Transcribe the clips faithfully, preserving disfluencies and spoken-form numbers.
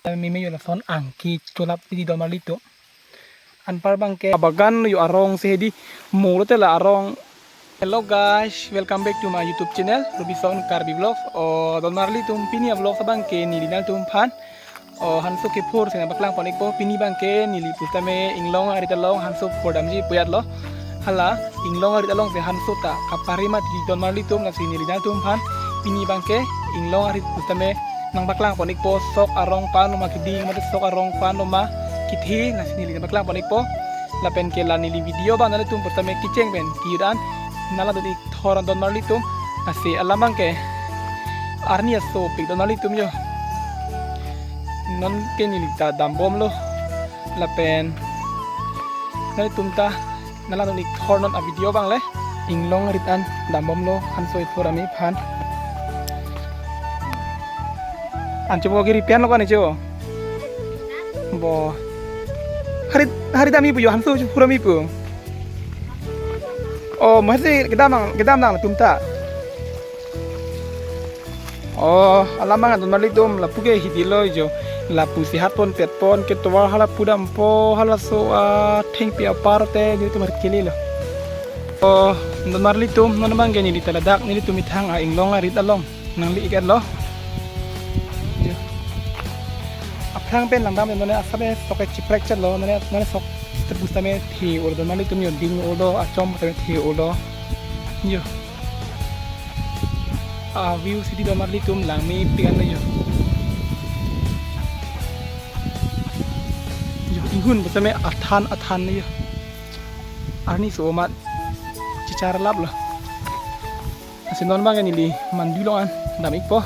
Meme yo lason angki cholap di don marlitum. Anpar abangke abagan yo arong si hedi, mo lote la arong. Hello guys, welcome back to my YouTube channel, Robison Karbi Vlogs. O don marlitum, pini a-vlogs abangke neli nanglitumphan o hanso kephur si nangpaklang pon-ikpo. Pini abangke neli pusitame inglong arit along hanso phurdamji pu-etlo. Hala inglong arit along si hanso ta kapari mati don marlitum, lasi neli nanglitumphan pini abangke inglong arit pusitame nangpaklang pon-ikpo. Sok arong ko-an lo ma keding mate sok arong ko-an lo ma kethe, lasi neli nangpaklang pon-ikpo. Lapen ke la neli video abang nanglitum pusitame kecheng pen kejut an nanglang dun-ik thor don marlitum. Lasi alam abangke arni asopik don marlitum yo. Non ke neli ta dambomlo. Lapen nanglitum ta nanglang dun-ik thor non a-video abang le. Inglong arit an dambomlo hanso ephur amephan. Ancho bo kiri pian lo kan ancho. Bo. Hari, hari dam-ik pu yo, hanso phur amephan. O, masih kedam nang, kedam nang latum ta. O, alam abang don marlitum, lapu ke hidi lo jo. Lapusi hat pon pet pon, ketovar hala pu dampo, halaso athengpi apar te, jo, itum arit kele lo. O, don marlitum, non abangke neli ta ladak, nelitum methang a-inglong arit along nangli-ik-etlo. Jo. Aphrang pen langdam non asap sok ke chiprek chetlo, non, non sok pusitame the-olo don marlitum yo, ding-olo, achom pusitame the-olo. Jo. A-view si hedi don marlitum, langmepik an lo yo. Jo, inghun pusitame athan athan lo yo. Arni so amat chicharlaplo. Lasi non abangke neli mandu along an dam-ikpo.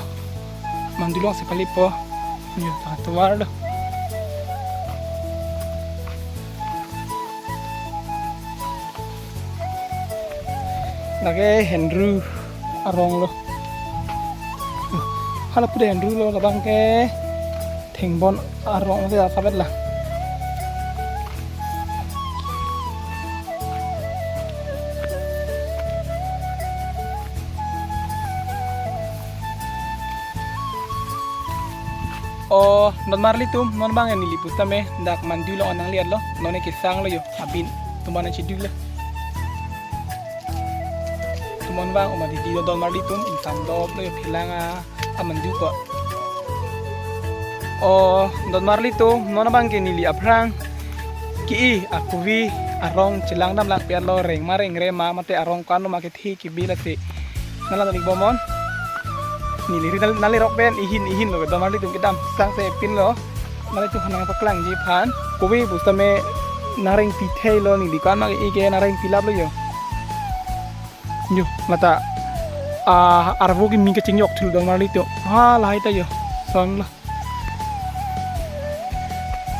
Mandu along si pali-ikpo. Yo, ta tovar lo. Lake Henru arong lo. Hala pu de Henru lo, labangke Thengbon arong si asapet la. O, don marlitum, non abangke neli pusitame dak mandu along nangli-etlo, non ke kesang lo yo, abin, tuman chiduk le. Tuman abang, o mati di don marlitum, ingsamdop lo yo, phelang a, amandu ko. O, don marlitum, non abangke neli aphrang ke-i akove arong chelang damlang pi-etlo, reng ma rengre ma mate arong ko-an lo ma kethe kebi lasi nanglang dun-ik bomnon. Neli ri nang, nangli rok pen ihin ihin lo don marlitum, kedam sang se pin lo. Nanglitum aphan nangpaklangji aphan. Kove pusitame nang rengpi thei lo, neli ko-an ma ke-i ke nang rengpilaplo yo. Yo, lata, ah, arvo kimi kachingjok thul don marlitum. Ha, lahai ta yo. Son lo.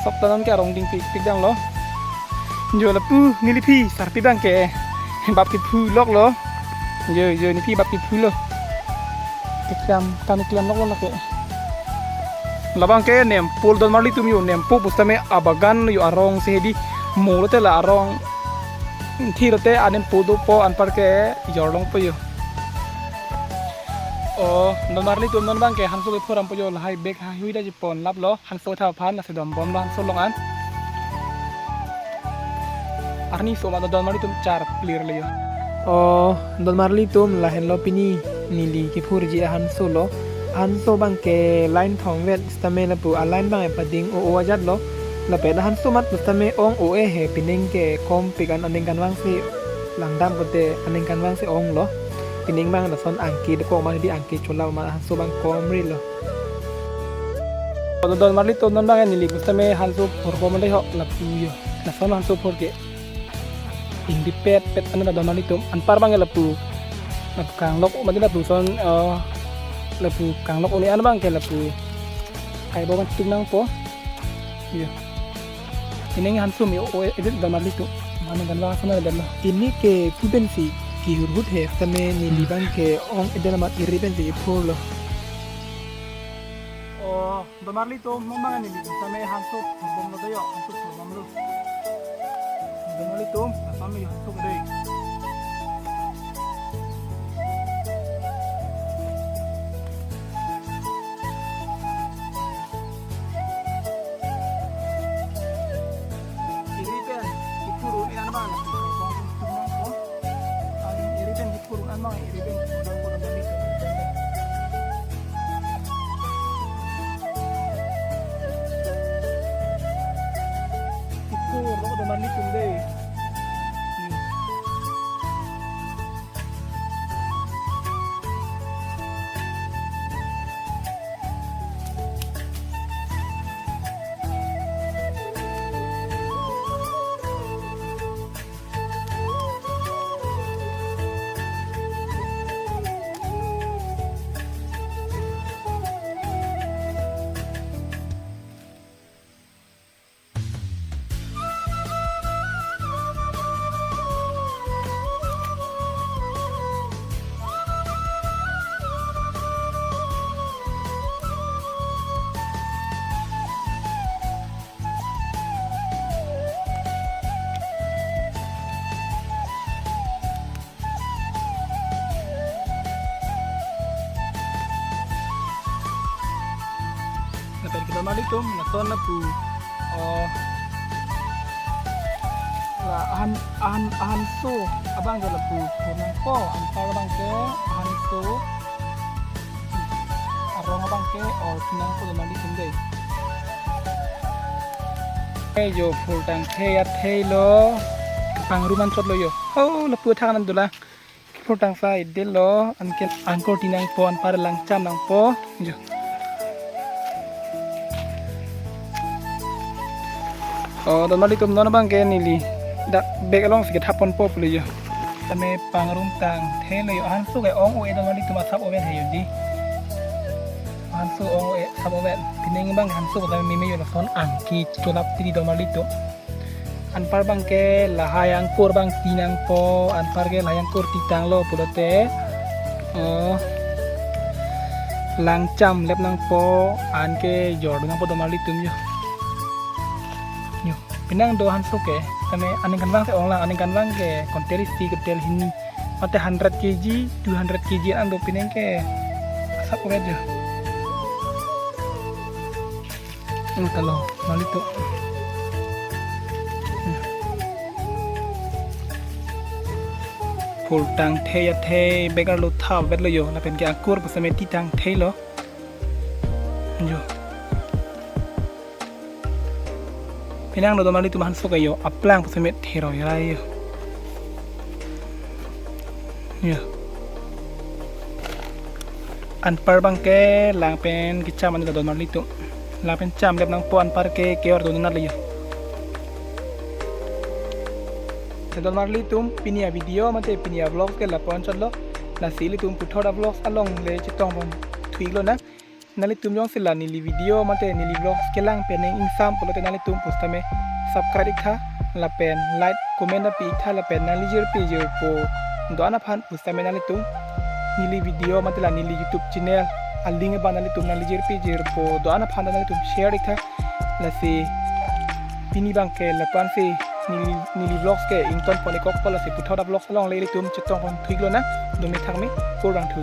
Sok ta non ke arong dingpikpik damlo. Jo, lapu neliphi sarpi abangke bap kephu loklo. Jo, jo, neliphi bap kephulo. Keklem, kami klem loklo lake. Labangke nempo don marlitum yo, nempo pusitame abagan yo arong si hedi, mo lote la arong, thi lote anempo dopo, anpar ke jorlongpo yo. O, don marlitum, non abangke hanso kephur dampo yo, lahai bek haihui ta chiponlaplo, hanso thaphan, lasi dambomlo hanso along an. Arni so amat don marlitum charplir lo yo. O, don marlitum, lahenlo pini neli kephurji ahanso lo. Hanso abangke line thomvet sitame lapu a-line abang pading o-o ajat lo. Lapen hanso amat sitame ong-o-e he, pining ke kompik an aningkanvang si langdam pote aningkanvang si onglo. Pining abang lason angki dokok ma hedi, angki cholap ma, hanso abang komri lo. Don marlitum, non abang neli pusitame hanso phurpo mande ho, lapu yo. Lason hanso phur ke ingdipet pet an ta don marlitum. Anpar abangke lapu, lapu kanglok mate lapuson, eh, lapu kanglok un-e an abangke lapu kai bo man tung nangpo. Yo. Pining hanso mi o-o edet don marlitum. Mane don la sana don lo. Pini ke kuben si kehurhut he, sitame neli abangke ong-edet amat iri pensi iphurlo. O, don marlitum, non abang neli pusitame hanso phurbomlo ta yo, hanso phurbomlo. Don marlitum, lason yo hanso ke dei. Donmarlitum, lason lapu, oh, la ahan, ahan, ahanso abang ke lapu phur nangpo, anpar abang ke ahanso arong abang ke or pinangpo donmarlitum dei. Eh, jo phurtang thei athei lo, pangrum anchot lo jo. Oh, lapu thak anan dolang. Phurtang sa idel lo, anke angkur ti nangpo, anpar langcham nangpo. Jo. Oh, donmarlitum, non abang ke neli dak bag alongsi kethap ponpo pule jo. Tame pangrum tang thei lo jo, ahanso ke ong-o-e donmarlitum, asap oven he jo dei. Ahanso ong-o-e, asap oven. Pining abang ahanso tame meme jo, lason angki cholap ti donmarlitum. Anpar abang ke lahai angkur abang ti nangpo, anpar ke lahai angkur ti tanglo pulote, oh, langcham lep nangpo, anke jor nangpo donmarlitum jo. Jo, pinang do ahanso ke, tame aningkanvang si ong lang, aningkanvang ke kontel isi, kontel hini, mate hundred K G, two hundred K G an do, pinang ke asap oven jo. Ini kalau donmarlitum. Phurtang thei athei bag arlo thap vet lo jo, lapen ke angkur pusitame ti tang thei lo. Jo. Pinang do donmarlitum ahanso ke jo, aplang pusitame theroi rai jo. Jo. Anpar abang ke lang pen kecham an donmarlitum. Lang pen cham lep nangpo, anpar ke ke-or do nat le jo. Te donmarlitum, pini avideo mate pini avlog ke lapu anchot lo. Lasi ilitum puthot avlog along le chetong pon thu-ik lonang. Nanglitum jongsi la neli video mate neli vlogs kelang pen ning ingsam pulote nanglitum pusitame subscribe iktha, lapen like, comment pi iktha, lapen nangli jirpi jirpo do-an aphan pusitame nanglitum neli video mate la neli YouTube channel a-link abang nanglitum nangli jirpi jirpo do-an aphan nanglitum share iktha. Lasi pini abang ke lapu ansi neli, neli vlogs ke ington pon-ik kokpo, lasi puthot avlogs along le ilitum chetong pon thu-ik lonang. Dome thakme, kurvangthu.